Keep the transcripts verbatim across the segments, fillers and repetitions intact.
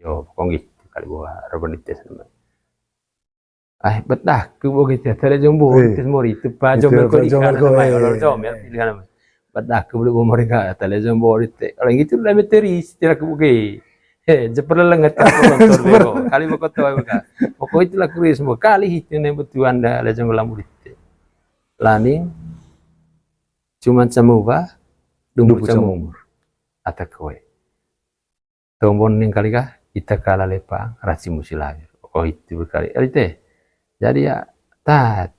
Yo, pokoknya gitu kali bo Revan Dites namanya. Ah, bet daku bo gitu, tele jombo, eh, Dites Mori, itu pa itu jomel pa ko di jomel kanan ko, namanya, eh, olor jomel, eh, di kanan. Bet daku bo Mori ka, tele jombo di te. Kalau gitu lah misteri, istilah ku buke. Eh, jeper lelenget ka, kolontor bego. Kali bo koto ka. Pokok itulah kuris mo. Kali itu nih betuan da, lejong lambu di te. Laning, cuman camuba, dumbu camu umur. Ata koe. Tombon ning kali kah, ita kala lepa, raci musi lahir. Oh, itu berkali. Ari te. Jadi ya, tat.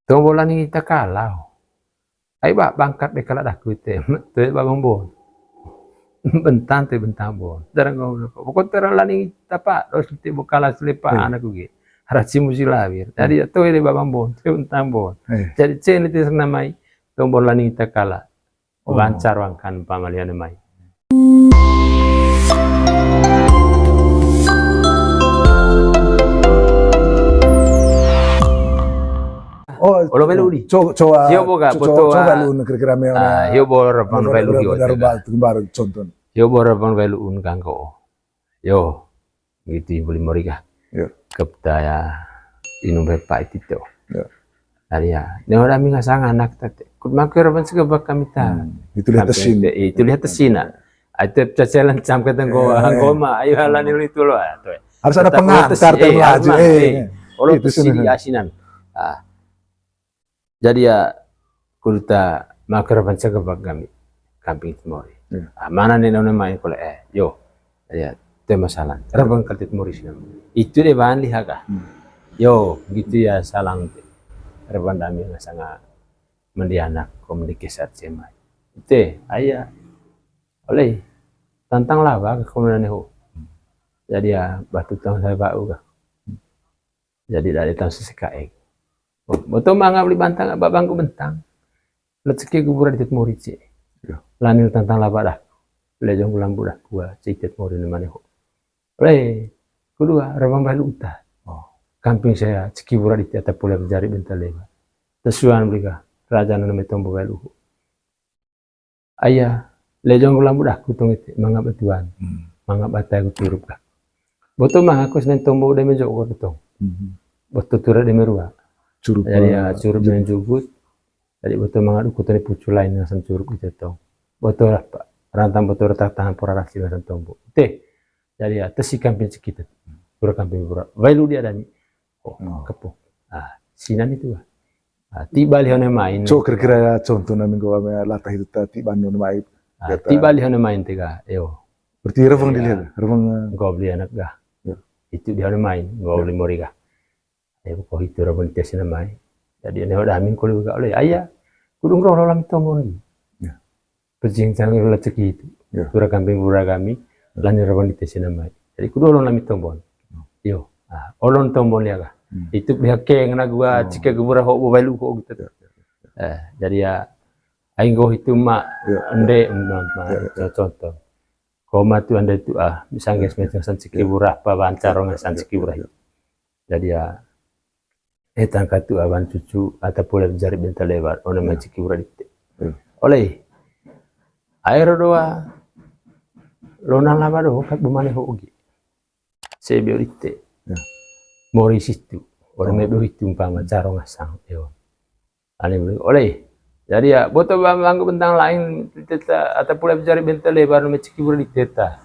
Tombon laning ita kala. Ai ba bangkat de kala daku te. Te ba bambon. Bentang te bentang bon. Darang ngomong apa. Pokok tera laning ita pa, dos te bo kala selepa, hmm, anak gue. Raci musi lahir. Jadi ya, to de ba bambon, te bentang bon. Eh. Jadi cene te senamai, tombon laning ita kala. Oh. Bancar wangkan pamalian mai. Oh, olo melu di. Co-, coba, hio boga, co-, boto, coba ah, lu kira-kira meona. Ah, hio bor pang belu hio. Coba contoh. Hio bor pang belu un kangko. Yo. Gitu, beli mori kah. Yo. Kepta ya, inung pepa itu to. Yo. Ari ya, ne orang minga sang anak tate. Kut maker ban segebak kami ta. Hmm. Itu lihat tesin. Itu lihat tesin, ah. Itu cacelan cam kata gua, eh, goma, ayo halan itu loh, ah, tuh. Harus ada pengantar, eh, melaju, eh. Olo itu tesin di asinan. Ah. Jadi ya, kudu ta maker ban segebak kami, kamping Dites Mori. Iya. Ah, mana nih nona main kole, eh, yo. Ya, te masalah. Reban kali Dites Mori sih. Itu de bahan liha kah. Hmm. Yo, gitu ya, salang te. Reban dami ngasanga mendianak komunikasi cemai. Te, aya. Oleh, tantang laba ke komunan ho. Jadi ya, batu tahun saya bau kah. Jadi dari tahun sesekae. Oh, boto manga beli bantang, babangku bentang. Leceke gubura di Dites Mori ce. Yo. Lanil tantang laba dah. Lejong gulambu dah, gua ce Dites Mori ne mane ho. Oleh, kedua, Reban Bailu uta. Oh. Kamping saya, ceki bura di ata pula berjari bentar lebar. Tesuan beli kah, raja nana metombo Bailu ho. Aya, lejong gulambu daku tong ite, manga batuan. Hmm. Manga batai ku curup daku. Boto manga kus nen tombo udah menjok ko tong. Hmm. Boto tura de merua. Curup, jadi ya, eh, curup juk. Menjugut. Jadi boto manga duku tani pucu lain ngasan curup ite tong. Boto apa? Rantang boto retak tangan pora rasi ngasan tombo. Teh. Jadi ya, tesi kamping sekitar. Pura kamping pura. Bailu dia dani. Oh, oh. Kepo. Ah, sinan itu ah. Ah, tiba liha ne main. Co kira-kira contoh na minggu ame latah itu ta tiba nu ne main. Ah, kata tiba liha ne main tega, yo. Berarti Reban di liha, Reban, eh, gua beli anak gah. Ya. Itu dia ne main, gua beli mori gah. Ya, pokok itu Reban di tes ne main. Jadi ne udah amin kuli gah oleh, aya. Kudung roh lo lami tombon di. Ya. Pejing cang ila ceki itu. Ya. Tura kambing bura kami, hmm, lanjut Reban di tes ne main. Jadi kudu olon lami tombon. Hmm. Yo, ah, olon tombon ya kah. Hmm. Itu pihak keng na gua, hmm, cika gubura ho bo Bailu ho gitu. Ya, ya, ya. Eh, jadi ya, aing go itu mak, ya, ya, ende, mak, mak, ya, ya, contoh. Koma tu ende tu ah, misalnya, ya, ya, menceng san ciki, ya, bura, apa bancar, ya, orang ya, san, ya, ciki, ya, bura. Ya. Jadi ya, eh, tangka tu awan cucu, ata pula jari benta lewat, ona, ya, mai ciki bura dite. Ya. Oleh, air doa, lonang lama doho, kat bumane ho ugi. Sebio dite. Ya. Mori situ, orang, oh, mebio itu umpama, hmm, carong asang, yo. Ani beli, oleh. Jadi ya, boto bang-, bangku bentang lain, teta, ata pula jari benta lebar, mai ciki bura di teta.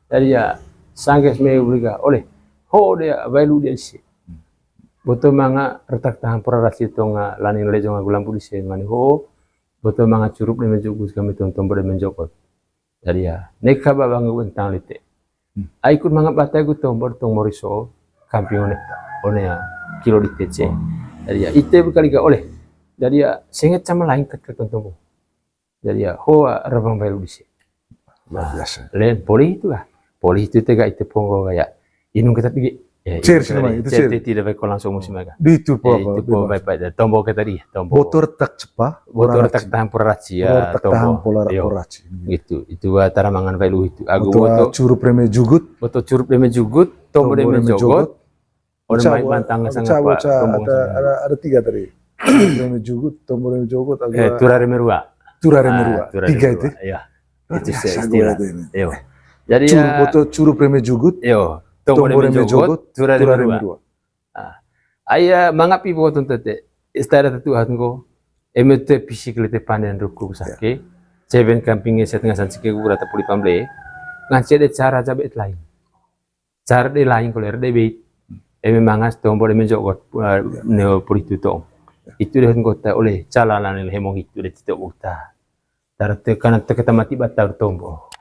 Jadi ya, sangges me beli ga, oleh. Ho dia, Bailu dia isi. Boto manga retak tangan pura rasi tonga, laning lejong agu lampu di sen mani ho. Boto manga curup de menjugut kami tong tombo de menjokot. Jadi ya, neka ba bangku bentang lite. Hmm. Ai ikut manga batai gu tombo tong mori so, kamping one, one ya, kilo di tece. Oh. Jadi ya, ite berkali ga oleh. Jadi ya, senget sama lain kat kat tombo. Jadi ya, hoa Reban Bailu di se. Luar biasa. Len, poli itu lah. Poli itu tega ite ponggo gaya. Inung kita tinggi. Ya, chair itu sini, tadi, itu chair chair. Tidak baik kalau langsung musim agak. Di itu po, ya, apa, itu po, baik, baik. Tombo kita di, tombo. Botor tak cepa, botor tak tahan pura raci, ya, botor tak tahan tombo. Pura, yo, pura raci. Gitu. Itu, ah, taramangan Bailu itu. Agu boto, boto curup reme jugut. Boto curup reme jugut, tombo reme jogot. Orang main bantang sama apa? Ada, ada, ada tiga tadi. Reme jugut, tombo reme jogot, eh, tura reme rua. Tura reme rua. Ah, tura reme rua. Tiga itu. Iya. Luar biasa itu istilah. Gue ini. Iya. Eh, Jadi, curup, ya, boto curup reme jugut, yo, tombo reme jogot, tura reme rua. Ah, ai, ah, manga piboton tete, istara tetu ahan ko, eme te pisik lete panen ruku sake, ceven kamping ngeset ngasan sike gura tepuli pamble, ngance de cara jabe lain. Cara de lain ko ler de beit. Eme mangas tombo de menjogot, ah, neo puri tutong. Itu de kota oleh calalan le hemong itu de tito uta. Tara te kana te kata mati batar tombo.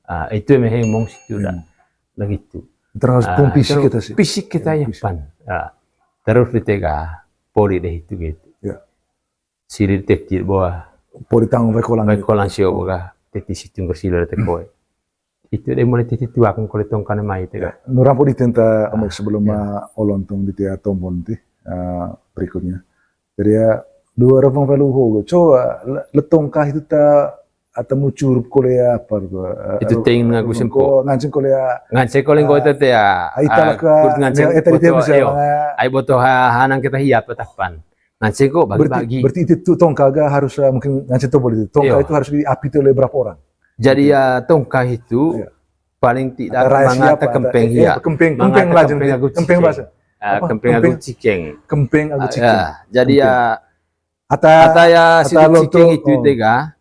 Ah, itu eme hemong situ dah. Hmm. Begitu. Terus pung pisik kita sih. Pisik kita yang pan. Ah, terus ditega poli deh itu gitu. Ya. Sili teti boa. Poli tang wai kolang. Wai kolang sio boga. Teti situ bersila te koe. Itu de mulai teti tuak kole tongka ne mai tega. Ya. Nurang poli tenta, ah, sebelum, ya, ma olon tong di tia tombon ti, ah, berikutnya. Jadi ya, dua orang pang velu ho. Coba, le-, letongka itu ta, atau mu curup kole apa, eh, itu teng ngaku sempo. Nganceng kole ya. Nganceng kole nggo tete ya. Ai talaka, nganceng boto, ayo. Ai boto ha-, hanang kita hiap tapan. Nganceng ko bagi-bagi. Berarti, berarti itu tuh tongka ga harus, eh, mungkin nganceng tuh boleh itu. Tongka itu harus diapit oleh berapa orang? Jadi ya, tongka itu, iya, paling tidak mangata kempeng, eh, hia. Kempeng, kempeng lah, kempeng agu cikeng. Kempeng bahasa. Ah, apa? Kempeng agu cikeng. Kempeng agu cikeng. Ah, ya, jadi ya, ata, ata ya, ata sidik lonto, cikeng itu, oh, tega.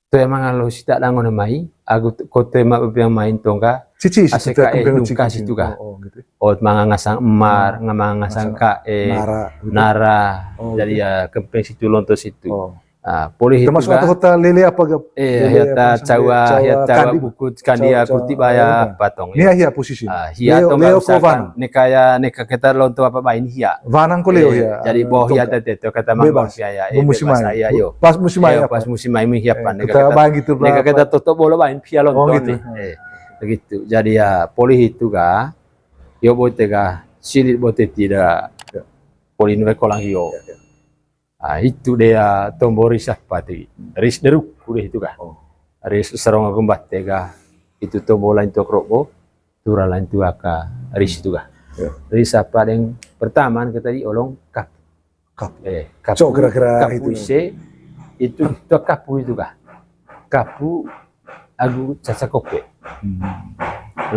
Toe mangalo sita dangon mai, agu t-, ko toe ma bebiang main tongka. Cici, ase ka eh kempeng nungka cikeng situ ka. Oh, oh, gitu. Ot manga ngasang emar, oh, nga manga ngasang ka eh, nara, gitu. Nara. Oh, jadi gitu. Ya, kempeng situ, lonto situ. Oh. Ah, poli itu termasuk ka. Atau kota lele apa gap? Eh, lele hia ta apa, cawa, cawa, hia cawa kandi, buku kandi cawa, ya, cawa, kurti baya, oh, iya, patong. Nia hia posisi. Ah, hia leo, tongka leo usahakan, ko vanang. Neka ya, neka kita lonto apa bain hia. Vanang ko leo hia. Eh, jadi boh hia tongka. Tete to kata mang bebas. Bang hia ya, eh, bebas hia, yo. Pas musim ai, pas musim ai mi hia pan. Eh, neka kita, kita bang gitu, neka kita toto bolo bain pia lonto. Oh, gitu. Nih. Eh, begitu. Jadi ya, poli itu ka, yo bote ka, silit bote tidak. Ya. Poli nu kolang hio. Ya, ya. Ah, itu de ya, tombo ris apa ti. Ris deruku de itu ka. Oh. Ris serong agu mbate ka. Itu tombo lain tuak robo, tura lain tuak ka ris itu ka. Ya. Ris apa deng pertama kita di olong kapu. Kapu. Eh, kapu, cok kira-kira kapu itu. Ise, itu tuak kapu itu ka. Kapu agu caca kope. Hmm.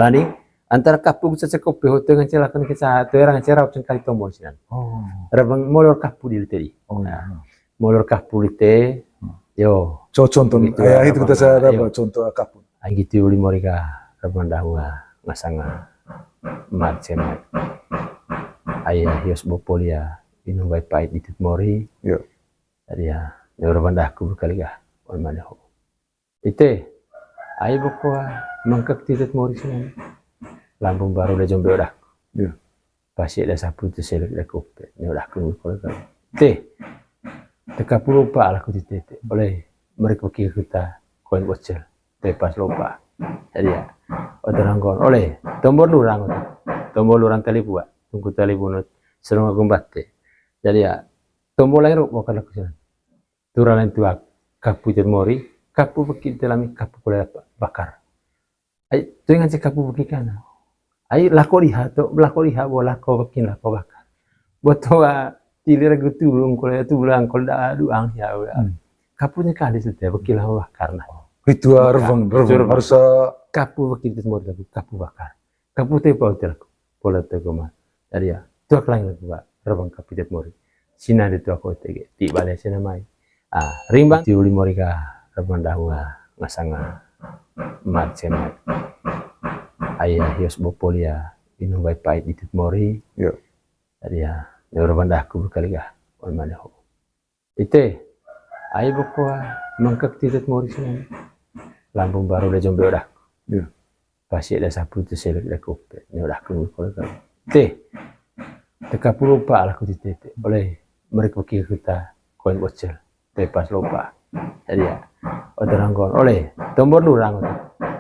Lani, antara kapu caca kope ho toe ngance lakon keca, toe ra ngance raup cengkali tombon sinan. Oh. Rebeng molor kapu di lite di. Oh, iya. Nah, molor kapu lite, hmm, yo. Co-, contoh, gitu, ya, itu kita rebeng, saya, ayo, apa, contoh kapu. Ai gitu uli mori ka, rebeng dahu, ah, ngasanga, ah, mat semat. Ai, ah, hios bopol ya, inung bai pait ditut mori. Yo. Jadi ya, yo rebeng dahu berkali ka, oi mane ho. Ite, ai boko, ah, mengkek titut mori sinan. Lambung baru de jombe odaku. Iya. Pasi ada sapu tu selek da kope. Ni odaku ni kole kole. Te, teka pulu pa ala ku titete. Oleh mereka kira kita koin bocil. Te pas lupa. Jadi ya, otorang kon. Oleh, tombor lurang tu. Tombor lurang tali bua. Tungku tali bunut. Serung agung bate. Jadi ya, tombor lain ruk bakal aku sinan. Tura lain tuak, kapu itet mori, kapu beki telami, kapu kole bakar. Ai, tu ngance kapu beki kana. Ai, lako diha to, lako diha bo, lako beki, lako bakar. Boto, ah, tilir agu tulung kole, tulang kole da duang ya, we. Hmm. Kapu ni kali sete, beki lako bakar nah. Itu, ah, rebeng, rebeng. Harus, ah, kapu beki itet mori, kapu bakar. Kapu te pau te laku. Pola te goma. Jadi ya, tuak lain laku ka, rebeng kapu itet mori. Sina di tuak ko tege, ti bale sina mai. Ah, rimbang ti uli mori ka, rebeng dahu ka, ngasanga, mat semat. Ai, ah, hios bopol ya, inung bai pait ditut mori. Yo. Jadi ya, ni rebeng dahu ku berkali ka, oi mane ho. Ite, ai boko, ah, mengkek titut mori sinan. Lambung baru da jombe odaku. Iya. Pasi ada sapu tu selek da kope. Ni odaku ni kole kole. Te, teka pulu pa ala ku titete. Oleh mereka kira kita koin bocil. Te pas lupa. Jadi ya, otorang kon. Oleh, tombor lurang tu.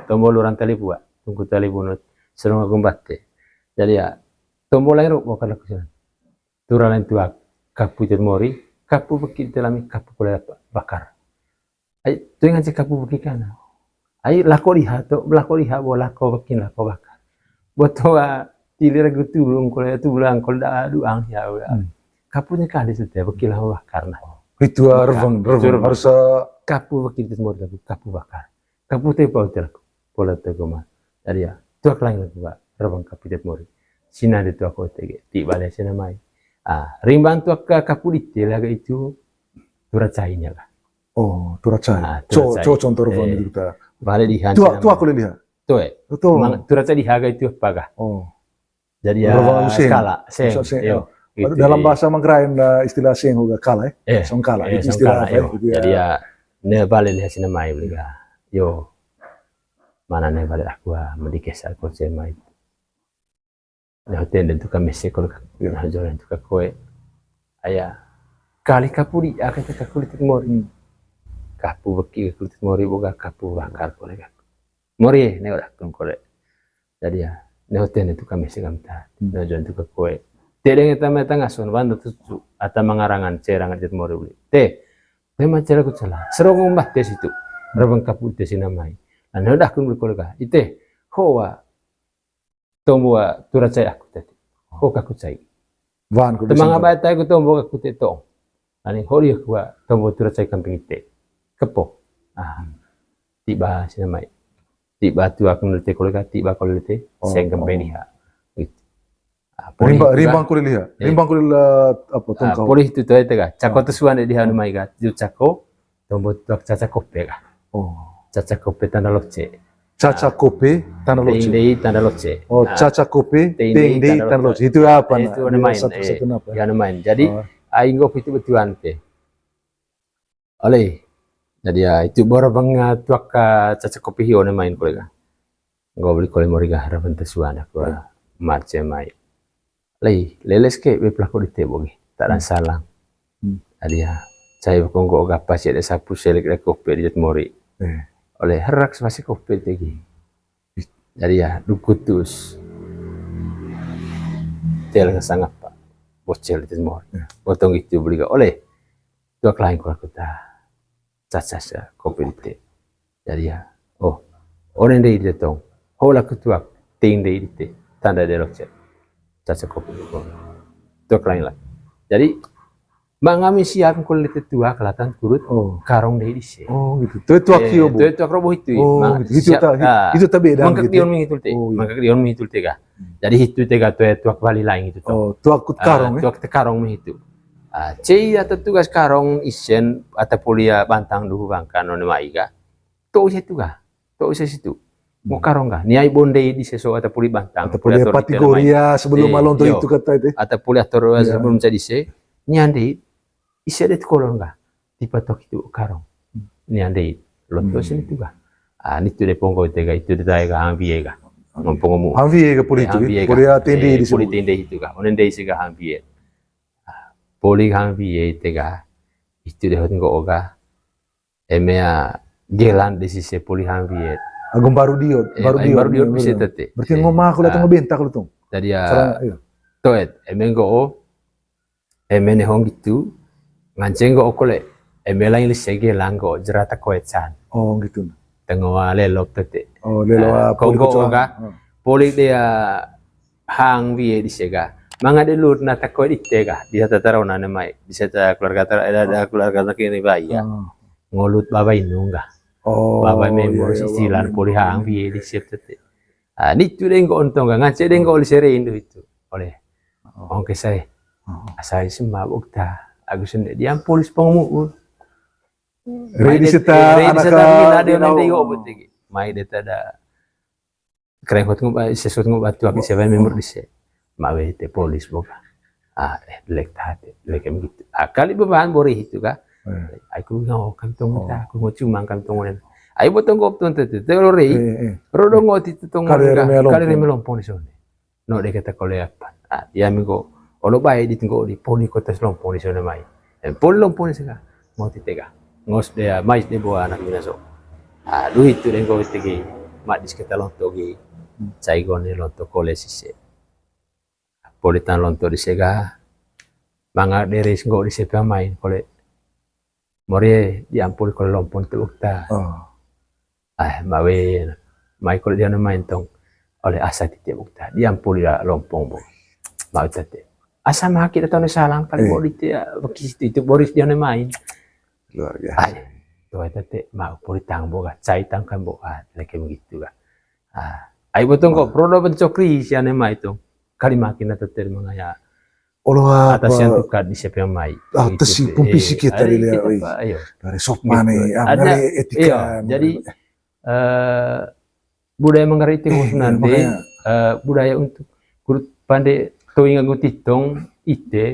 Tombor lurang tali bua. Tungku tali bunut. Serung agung bate. Jadi ya, tombor lain ruk bakal aku sinan. Tura lain tuak, kapu itet mori, kapu beki telami, kapu kole bakar. Ai, tu ngance kapu beki kana. Ai, lako diha to, lako diha bo, lako beki, lako bakar. Boto, ah, tilir agu tulung kole, tulang kole da duang ya, we. Hmm. Kapu ni kali sete, beki lako bakar nah. Itu, ah, rebeng, rebeng. Harus, ah, kapu beki itet mori, kapu bakar. Kapu te pau te laku. Pola te goma. Jadi ya, tuak lain laku ka, rawang kapu tet mori. Sina de tuak ko tege, ti bale sina mai. Ah, rimbang tuak ka kapu dite laga itu, tura cai nya ka. Oh, tura cai. Ah, tura cai. Co, co contoh rawang itu kita. Bale di han sina mai. Tuak, tuak ko liha. Tuh, eh. Betul. Mang, tura cai di haga itu apa kah? Oh. Jadi ya, rawang seng. Kala, seng. Bisa seng, iyo. Gitu, dalam bahasa Manggarai ada istilah seng juga kala, eh. Eh, song kala. Eh, itu song istilah kala, apa, iyo. Gitu ya. Jadi ya, ne bale liha sina mai beli ka. Yo. Mana ne bale aku, ah, mendikes aku sina mai. Ne hoten den tuka mese kole ka. Iyo. Ne jolen tuka koe. Aya. Kali kapu di, aka tuka kulit mori. Hmm. Kapu beki kulit mori boga kapu bakar kole ka. Mori, ne udah kun kole. Jadi ya, ne hoten ne tuka mese kamta. Hmm. Ne jolen tuka koe. Te deng eta mai tanga son banda tutu ata mangarangan cerang jet mori beli. Te, te ma cera ku cela. Serong ombah te situ. Rawang kapu te sina mai. Nah, ne udah kun beli kole ka. Ite, hoa tombo tura cai aku tadi. Ho kaku cai. Wan ku. Temang bisa abai tai ku tombo kaku te tong. Ani hori aku tombo tura cai kamping ite. Kepo. Ah. Tiba sina mai. Tiba tuak lete kole ka, tiba kole lete, oh, seng kempe liha. Gitu. Ah, poli rimbang, itu kan. Rimbang kole liha. Eh. Rimbang kole la, apa, ah, tongkau. Poli itu tuh itu ka. Cako tusuan de di hanu mai ka. Itu cako, tombo tuak caca kope ka. Oh. Caca kope tanda loce. Caca kope tanda loce. Tei dei tanda loce. Oh, ah, caca kope, tei dei tanda loce. Itu apa, nah? Itu anu main, satu-satu eh, apa? Ya, anu main. Jadi, oh, aing nggo itu betuan te. Oleh. Jadi ya, itu baru bang, ah, tuak ka caca kope hio ne main kole ka. Nggo beli kole mori ka harapan tesuan aku, ah, marce mai. Lei, leles ke be pelaku di tebo ge, tak dan salang. Hmm. Jadi ya, saya kongko gapa sih ada sapu selek ada kopi di mori. Eh. Oleh herak sepasi kopi tegi. Jadi ya, dukutus. Tel ngesang apa? Bocel di mori. Eh. Botong itu beli gak oleh. Tuak lain kula kuta. Caca sa kopi di te. Jadi ya, oh, onen dei di tong. Hola kutuak, ting dei di te. Tanda de loce. Caca kopi di tong. Tuak lain lah. Jadi, mangami siap kul di te tuak, kelatan kurut, oh, karong dei di se. Oh, gitu. Tuak, eh, kio, Bu. Tuak roboh itu, oh, mang, gitu. Itu siap, ta-, ah, itu ta beda, mangkak gitu. Dion ming itu te. Oh, iya. Mangkak dion ming itu te ka. Hmm. Jadi itu te ka tuak bali lain itu tong. Oh, tuak kut karong, ah, eh? Tuak te karong ming itu. Ah, cei ata tugas karong isen ata poli bantang duhu bangka none mai ka. To ise tu ka. To ise situ. Mo karong ka. Ni ai bonde di seso ata poli bantang. Ata poli poli ator pati di goria sebelum, eh, malonto yo. Itu kata itu. Ata poli ator, iya, sebelum jadi se. Ni ande ise de kolong ka. Tipa tok itu karong. Ni ande lonto sini tu ka. Ah, ni tu de pongko te ka, itu de tae ka hambie ka. Ngompong ngomu. Hambie ka poli itu, hambie ka. Poli tende, eh, di poli tende itu ka. Onen de ise ka hambie. Poli hang pie te ga, itu de hot nggo ga. Eme a gelan de sise poli hang pie. Agung baru diot, eh, baru diot, baru diot, baru bisa diot. Tete. Berarti, eh, nggo ma aku datang, ah, ngebentak lu tung. Tadi ya, toet, eme nggo, eme ne hong gitu, ngance nggo kole, eme lain lise gelang nggo jerata koet san. Oh, gitu. Tengo a lelop tete. Oh, lelop, ah, poli kongko kecoa ga. Hmm. Poli de a hang wie dise ga. Manga de lut na ta koe dite ga. Disa ta tarona ne mai. Disa ta keluarga ta, eh, ada keluarga ta kini bai ya. Ah. Ngolut baba inung ga. Oh, baba memori iya, iya, sisilan baba poli inung. Hang wie dise tete. Ah, nitu de nggo ontong ga. Ngance de nggo oli sere indu itu. Oleh. Oh. Ongke sai. Oh. Asai sema bokta. Agus ende diam polis pengemu. Re dise ta, re dise ta anak mina de nende yo betegi. Mai de ta da. Kereng hot nguba, ise sot nguba tuak ise, member dise. Mawe te polis boga. Ah, eh, lek tate, lek em gitu. Ah, kali beban bori itu ka. Eh. Aku ngau kantong ta, aku ngau cuma kantong nen. Ai botong gop ton te, te, te, lo rei. Eh, eh. Rodo ngau ti te tong kali reme lompong. Kali reme lompong di sone. No de kata kole apa. Ah, dia minggu. Olo bae di tenggo di poli kota lompong di sone mai. Eh, poli lompong di sega. Mau ti tega. Ngos de, ah, mais de bo anak mina so. Ah, duit tu dengko tegi. Mak dis kata lonto gi. Cai gone lonto kole sise. Poli tan lonto di sega. Manga deris nggo di sepa main kole. Mori diampuli kole lompong tu ukta. Oh. Ah, mawe. Mai kole dia main tong. Oleh asa titi ukta. Diampuli la lompong bo. Mau tete. Asa maki datang salang kali bo di tia. Bekis itu boris dia main. Luar biasa. Ai, tuh tete mau poli tang bo ga. Cai tang kan bo. Ah, lagi begitu ga. Ah, Ai botong ko, ah, prodo bencokri si ane mai tu. Kali makin na teter mangaya. Olo apa? Atas yang tukar di siapa yang mai. Ah, gitu tesi tuh. Pumpi eh, sikit tadi ada dia, kita, oi. Pak, ayo. Dari sopan gitu. Nih, ah, ada, ngeri etika, iya, ngeri. Jadi, eh, budaya manggarai ite, eh, khususnya iya, nanti, makanya. Eh, budaya untuk kudu pande toi nganggo titong ite,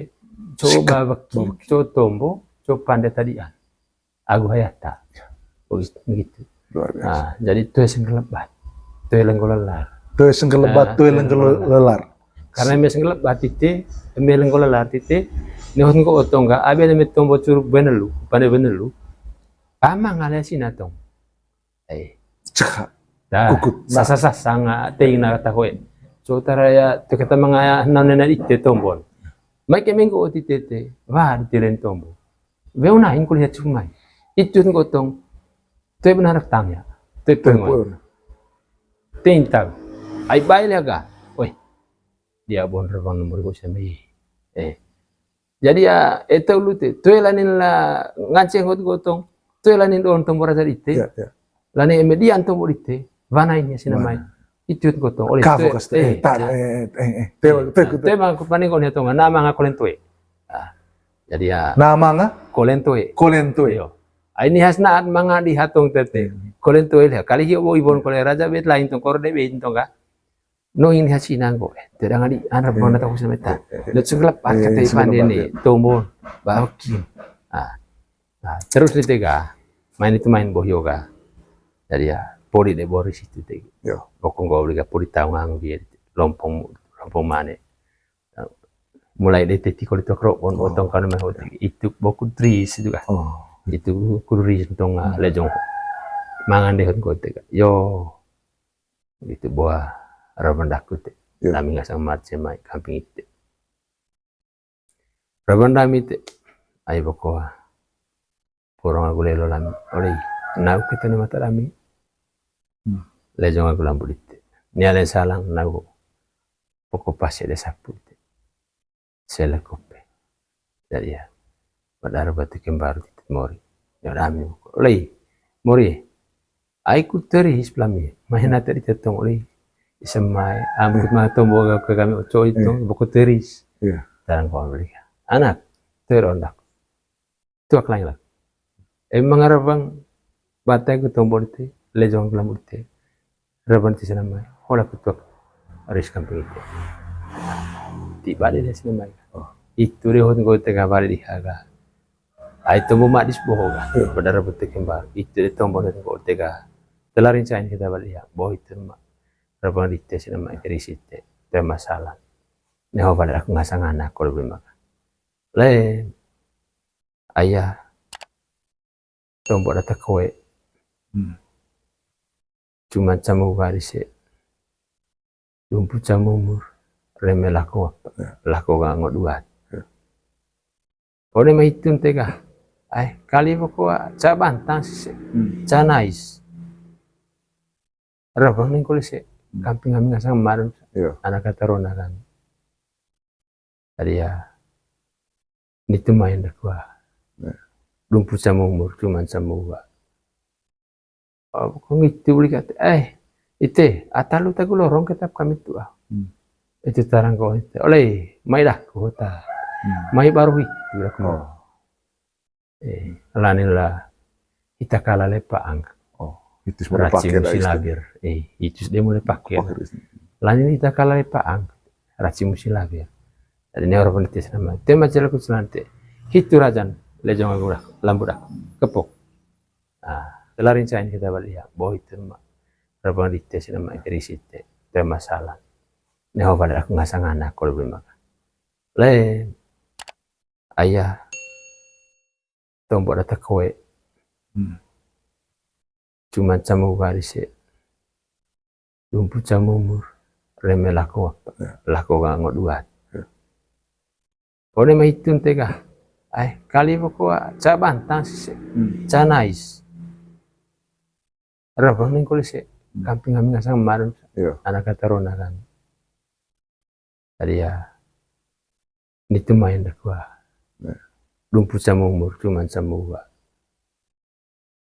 coba babeki, babeki, coba tombo, coba pande tadian. Agu hayata. Ya. Begitu, begitu. Luar biasa. Ah, jadi toe sengkelebat. Toe lenggo lelar. Toe sengkelebat, ah, toe lenggo lelar. Karena eme sengkelebat tite, eme lenggo lelar tite, ne hot nggo otong ga, abi eme tombo curuk benelu, pande benelu. Pama ngale sina tong. Eh. Cekha. Dah, kukut. Nah. Sasa-sasa nga teing na kata hoe. So tara ya, te kata mangaya nau nena ite tombon. Mai ke menggo oti tete, wah, di tilen tombo. Weu naing kuliah cumai. Itu nggo tong. Toe benar tang ya. Toe pengon. Tintang. Ai bai lega. Oi. Dia bon rebang nomor go sami. Eh. Jadi ya, eta ulu te, toe lanin la nganceng hot gotong, toe lanin doon tombo raja dite. Ya, ya. Lanin eme dian tombo dite, wana ini sina mai. Wana. Itu hot gotong, oleh kafu toe, kas, eh, eh, tar, ya. Eh, eh, eh, eh. Teo, teo, teo. Toe mangko paning kone tonga, nama nga kolen toe. Ah, jadi ya. Nama nga? Kolen toe. Kolen toe. Iyo. Ah, ini has naat manga di hatong tete. Hmm. Kolen toe liha. Kali hio bo ibon kole raja bet lain tong kor de bet tong ka. No ini hasi nanggo, eh, tidak ngadi, anak bang datang khusus meta. Eh, eh, eh. Dot sengkelepat, eh, kata ipan sengkelepat, ini, ya. Tombon, bakin. Ah. Nah, terus di tega, main itu main boh yoga. Jadi ya, podi de boris itu tega. Yo. Bokong gua beli podi tahu ngang dia, lompong, lompong mane. Mulai de teti koli tokro, bon, oh, botong kanu mah hotik. Itu boku tris itu kah. Oh. Itu kuris tong, ah, hmm, lejong. Mangan de hot tega. Yo. Gitu, boa raban daku te. Ya. Lami ngasang marce mai kamping ite. Raban dami te. Ai bokoa. Porong agu lelo lami. Olei. Nau kita ni mata dami. Hmm. Lejong agu lambu dite. Ni ale salang nau. Poko pase de sapu te. Selekope. Jadi ya, pada arba te kembar titit mori. Ya udah, ami mori. Lei, mori. Ai ku teris pelami. Mahena tadi tetong lei. Isemai, ambut mah tombo ke kami oco itu, boko teris. Iya. Tarang ko beli. Anak, terondak. Tuak lain lah. Emang arabang batai ku tombo dite, lejong ku lambu dite. Raban ti sina mai, hola ku tuak ris kamping ite. Ti bali de sina mai. Oh. Itu de hot nggo tega bali di haga. Ai tombo madis boho ga. Iya. Pada raban te kembar. Itu de tombo de nggo tega. Telarin cain kita bali ya. Boh itu ma. Raban dite sina mai ris ite. Te masalah. Neho bali aku ngasang anak ko lebih maka. Le. Ayah. Tombo data koe. Hmm. Cuman camu garis e. Dumpu camu umur. Reme lako apa? Ya. Lako ga ngot duat. Ya. Ode ma itun tega. Ai, kali bokoa ca bantang sise. Hmm. Ca nais. Rabang ning kole se. Hmm. Kamping kami ngasang marun. Iya. Anak kata rona kami. Tadi ya, nitu main dakua. Ya. Dumpu sama umur, cuman sama ua. Oh, kok ngitu beli kata, eh, ite, atalu tagu lorong ketap kami tua. Hmm. Itu tarang kau ite. Oleh, mai daku ta. Hmm. Mai baru itu daku. Oh. Eh, lanin la ita kala lepa ang. Oh, itu semua raci pakai musi dah labir. Eh, itu dia mulai pakai. Pakai di sini. Lanin ita kala lepa ang. Raci musi labir. Jadi ne orang peneliti selama. Tema celaku selante. Hitu rajan. Lejong aku dah. Lambu dah. Kepok. Ah, kelarin cain kita balik ya. Boh itu mah. Orang peneliti selama isi te. Tema salah. Ne ho balik aku ngasang anak kalau belum makan. Lain. Ayah. Tombo data koe. Hmm. Cuman camu garis e. Dumpu camu umur. Reme lako apa? Ya. Lako ga ngot duat. Ya. Ode ma itun tega. Ai, kali bokoa ca bantang sise. Hmm. Ca nais. Rabang ning kole se. Hmm. Kamping kami ngasang marun. Iya. Anak kata rona kami. Tadi ya, nitu main dakua. Ya. Dumpu sama umur, cuman sama ua.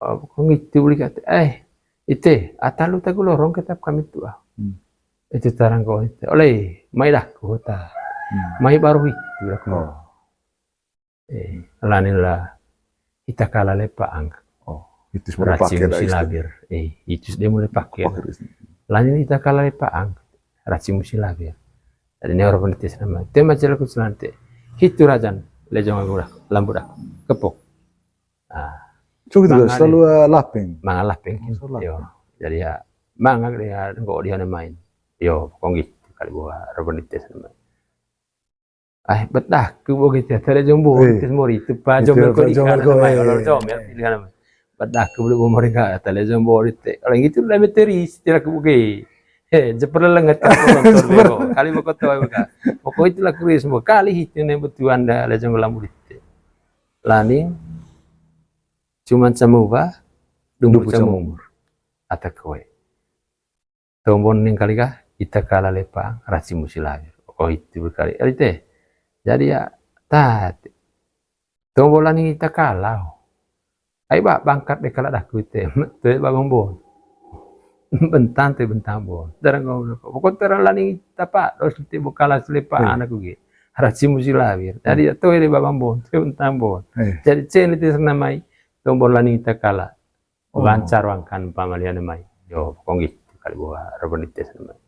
Oh, kok ngitu beli kata, eh, ite, atalu tagu lorong ketap kami tua. Hmm. Itu tarang ko ite. Oleh, mai daku ta. Mai baru itu daku. Lanin la ita kala lepa ang. Raci musi labir. Eh, itu sudah mulai pakai. Lanin ita kala lepa ang. Raci musi labir. Jadi ini orang peneliti selama. Tema cerita ku selante. Hitu rajan. Lejong aku dah. Lambu dah. Kepok. Ah. Cuk itu selalu lapeng. Manga lapeng. Jadi ya. Manga dia nggak dia main. Yo, kong gitu. Kali buah orang peneliti selama. Ai, bet daku bo gitu, tale jombo, tis mori, tupa jomel ko di kana mai, olor jomel, di kana mai. Bet daku bo mori ka, tale jombo di te. Kalau gitu lah meteri, setelah ku buke. He, jeper lelenget ka, nonton bego. Kali mau koto ka. Pokok itulah kuris, mau kali hitu ne betuan da, le jombo lambu di te. Laning, cuman sama ubah, dumbu sama umur. Ata kowe. Tombon ning kali kah, ita kala lepa, raci musi lahir. Oh, itu berkali. Ari teh. Jadi ya, tat. Tombon laning ita kala. Ai ba bangkat de kala daku te. Te ba bombon. Bentan te bentan bon. Darang ngomong. Pokok terang laning ita pa, dos te bo kala selepa anak gue. Raci musi lahir. Jadi ya, toe de ba bombon, te bentan bon. Jadi cene te senamai. Tombon laning ita kala. Lancar wangkan pamalian mai. Yo, kong gitu kali buah urban dites mai.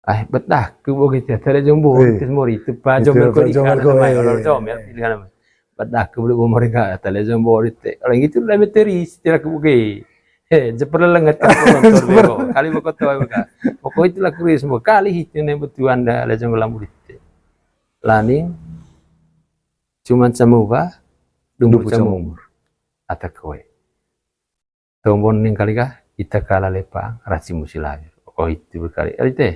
Ai, bet daku bo gitu, tale jombo, tis mori, tupa jomel ko di kana mai, olor jomel, di kana mai. Bet daku bo mori ka, tale jombo di te. Kalau gitu lah meteri, setelah ku buke. He, jeper lelenget ka, nonton bego. Kali mau koto ka. Pokok itulah kuris, mau kali hitu ne betuan da, le jombo lambu di te. Laning, cuman sama ubah, dumbu sama umur. Ata kowe. Tombon ning kali kah, ita kala lepa, raci musi lahir. Oh, itu berkali. Ari teh.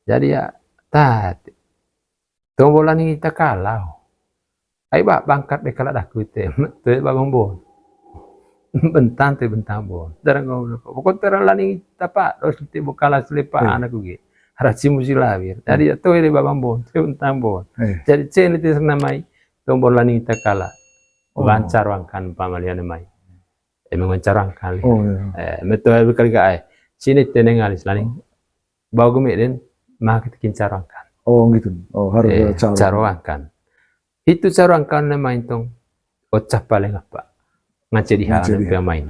Jadi ya, tat. Tombon laning ita kala. Ai ba bangkat de kala daku te. Toe ba bombon. Bentan te bentan bon. Darang ngomong. Pokok terang laning ita pa, dos te bo kala selepa anak gue. Raci musi lahir. Jadi ya, toe de ba bombon, te bentan bon. Jadi cene te senamai, tombon laning ita kala. Lancar wangkan pamalian mai. Emang lancar wangkan. Eh, meto ae berkali ka ai. Sini teneng alis laning. Bau gumi den, maka kita kincar wangkan. Oh, gitu. Oh, harus cara wangkan. Itu cara wangkan na main tong. Ocap paling apa? Ngance di hana main.